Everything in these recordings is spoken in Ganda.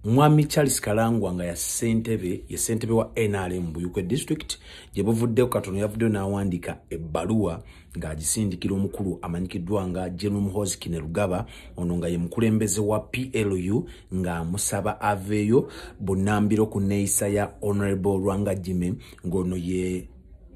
Mwami Charles Kalangwa nga ya ssentebe, ye ssentebe wa NRM Buyikwe District, gye buvuddeko katono yavuddeyo n'awandiika ebbaluwa ng'agisindikira omukulu amanyikiddwa nga General Muhoozi Kainerugaba, ono nga ye mukulembeze wa PLU, ng'amusaba aveeyo bunnambiro ku neeyisa ya Honorable Lwanga Jimmy, ng'ono ye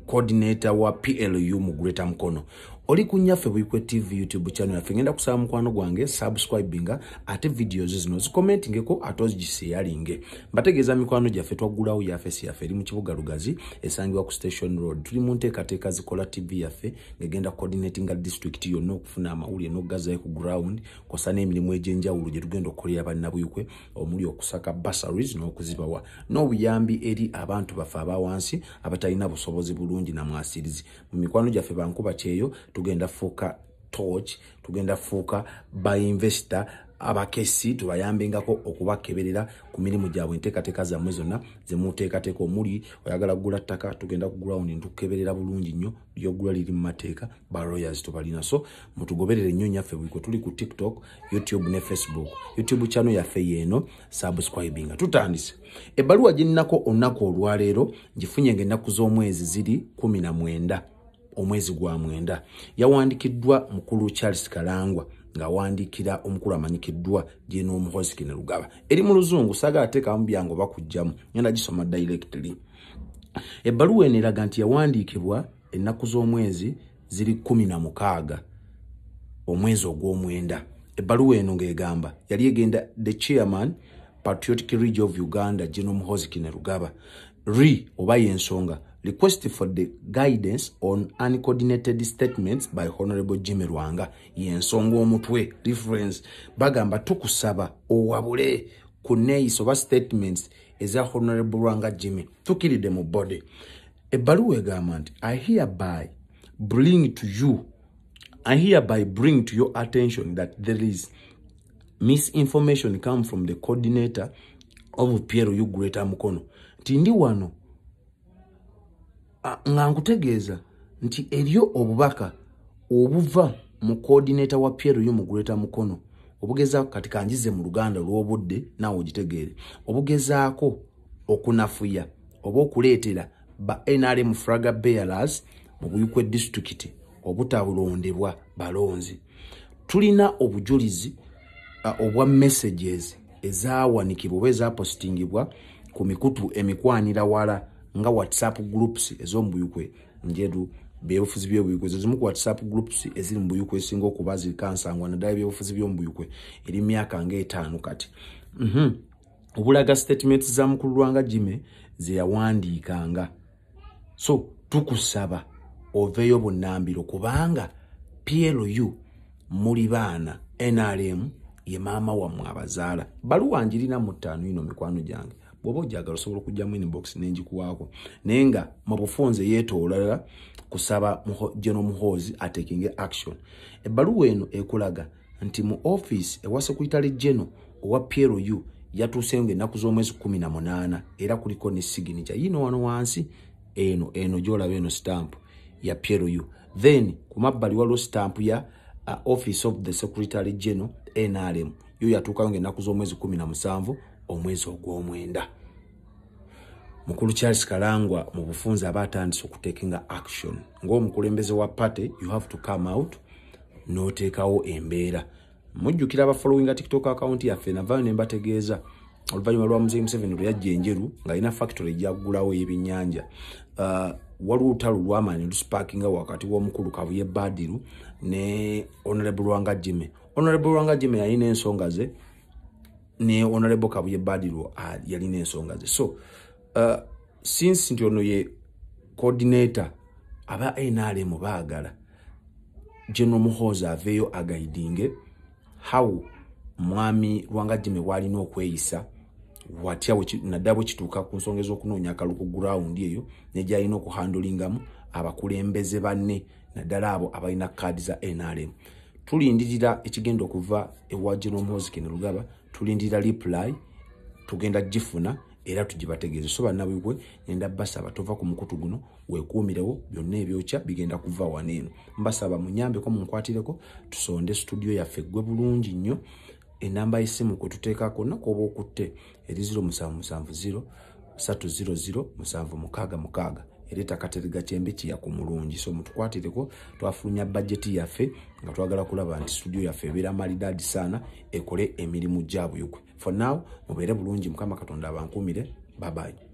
coordinator wa PLU mu Greater Mukono. Oli ku Nnyaffe Buyikwe TV YouTube channel yaffe. Ngenda kusaba mukwano gwange subscribinga, ate videos zino zicommentingeko, ate ozigisharinge. Mbategeeza mikwano gyaffe, twaggulawo yafesi yaffe eri mu kibuga Lugazi, esangibwa ku Station Road. Tuli mu nteekateeka zikola TV yaffe ng'egenda coordinatinga district yonna okufuna amawulire n'okugazayo ku ground, kw'ossa n'emirimu egy'enjawulo gye tugenda okukolera bannabuyikwe, omuli okusaka bursaries n'okuzibawa n'obuyambi eri abantu baffe aba wansi abatalina busobozi bulungi namwasirizi. Mu mikwano gyaffe bankuba kyeyo, tugenda fuuka torch, tugenda fuuka ba investor abakesi, tubayambengako okubakeberera ku mirimu gyabwe, enteekateeka zammwe zonna zemuteekateeka, omuli oyagala kugula ttaka, tugenda ku ground ntukeberera bulungi nnyo lyogula liri mu mateeka, ba lawyers tubalina. So mutugoberere nnyo Nnyaffe Buyikwe. Tuli ku TikTok, YouTube ne Facebook. YouTube channel yaffe yeeno, subscribinga. Tutandise. Ebbaluwa gye nnako olunaku olwaleero ngifunye ng'ennaku z'omwezi ziri 19 omwezi gwa 9. Yawandikiddwa mukulu Charles Kalangwa ng'awandiikira omukulu amanyikiddwa General Muhoozi Kainerugaba. Eri mu Luzungu, saagala teekamu byange oba kujjamu, ngenda gisoma directly. Ebbaluwa eno eraga nti yawandiikibwa ennaku z'omwezi ziri 16 omwezi ogw'omwenda. Ebbaluwa eno ng'egamba yali egenda the chairman, Patriotic League of Uganda, General Muhoozi Kainerugaba, re oba yensonga request for the guidance on uncoordinated statements by Honorable Jimmy Lwanga. Yensonga omutwe reference bagamba tukusaba owabule ku neeyisa oba statements eza Honorable Lwanga Jimmy. Tukiridde mu body. Ebbaluwa egamba nti I hereby bring to your attention that there is misinformation come from the coordinator of PLU Greater Mukono, nti ndi wano nga nkutegeeza nti eriyo obubaka obuva mu coordinator wa PLU mu Greater Mukono obugezaako, kati kanjize mu Luganda olw'obudde naawe ogitegeere, obugezaako okunafuya oba okuleetera ba NRM flag bearers mu Buyikwe Disitulikiti obutalondebwa balonzi. Tulina obujulizi obwa messages ezawanikibwa oba ezapositingibwa ku mikutu emikwanira wala nga WhatsApp groups ez'omubuyikwe njeru, byebufuzi by'obuyikwe. Ezo zimu ku WhatsApp groups eziri mu Buyikwe esinga okuba zikansangwa, naddala ebyobufuzi by'omubuyikwe, eri myaka nga 5 kati. Obulaga statements za mukulu Lwanga Jimmy ze yawandiikanga. So tukusaba oveeyo bunnambiro kubanga PLU muli baana, NRM ye maama wammwe abazaala. Baluwa njirina mu ttaano ino mikwano gyange, bw'oba ojagala osobola okujjamu inbox nenjikuwaako, naye nga mu bufunze yeetoolala kusaba General Muhoozi atakinge action. Ebbaluwa eno ekulaga nti mu office ewa secretary general owa PLU yatuuseyo ng'ennaku z'omwezi 18, era kuliko ne signature yiino wano wansi, eno eno gy'olaba, eno stamp ya PLU. Then ku mabbali waliwo stamp ya Office of the Secretary General NRM, yo yatuukayo ng'ennaku z'omwezi 17 omwezi ogw'omwenda. Mukulu Charles Kalangwa mu bufunze aba atandise okutakinga action. Ng'omukulembeze wa party, you have to come out n'oteekawo embeera. Mujjukira abafollowinga TikTok account yaffe, navayo ne mbategeeza oluvannyuma lwa Muzeyi Museveni lwe yajja enjeru ng'alina factory ejjaggulawo ey'ebyennyanja, waliwo olutalo lw'amaanyi lusparkinga wakati w'omukulu Kabuye Badiru ne Honorable Lwanga Jimmy. Honorable Lwanga Jimmy yalina ensonga ze, ne Honorable Kabuye Badiru yalina ensonga ze. So since nti ono ye coordinator, aba NRM baagala General Muhoozi aveeyo aguidinge how mwami Lwanga Jimmy bw'alina okweyisa watya, naddala bwe kituuka ku nsonga ez'okunoonya akalulu ku ground eyo, ne gy'alina okuhandlingamu abakulembeze banne, naddala abo abalina kaadi za NRM. Tulindirira ekigenda okuva ewa General Muhoozi Kainerugaba, tulindirira reply, tugenda gifuna era tugibategeeze. So bannabwibwe, ngenda basaba tova ku mukutu guno, weekuumirewo, byonna ebyokya bigenda kuva wano eno. Mbasaba munyambeko, munkwatireko, tusonde studio yaffe eggwe bulungi nnyo. Enamba y'essimu kwe tuteekako nnaku oba okutte eri 0770 300 766, ereeta Katerega Kyembe Kiyaku mulungi. So mutukwatireko, twafulumya bajeti yaffe nga twagala kulaba nti studio yaffe ebeera malidaadi saana, ekole emirimu gya Buyugwe. For now, mubeere bulungi, Mukama Katonda abankuumire. Babayi.